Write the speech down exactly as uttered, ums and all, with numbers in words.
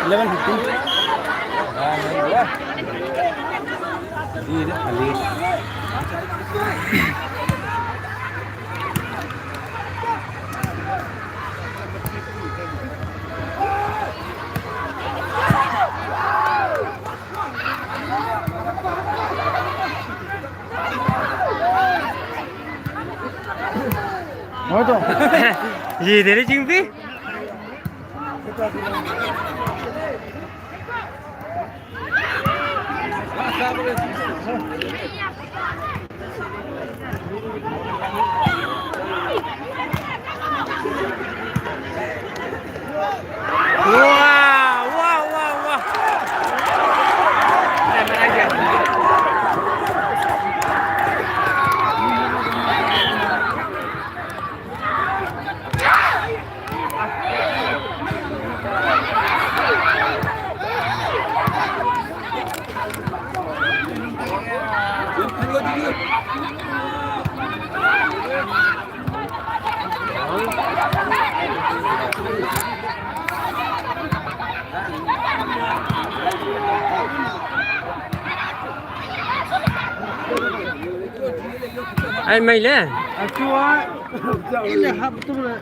Eleven fifteen. Di de, ali. Hoi to. Ye dere chingpi. Wah, wah, wah, wah. Ai mai le. Atua. Ile hap tu le.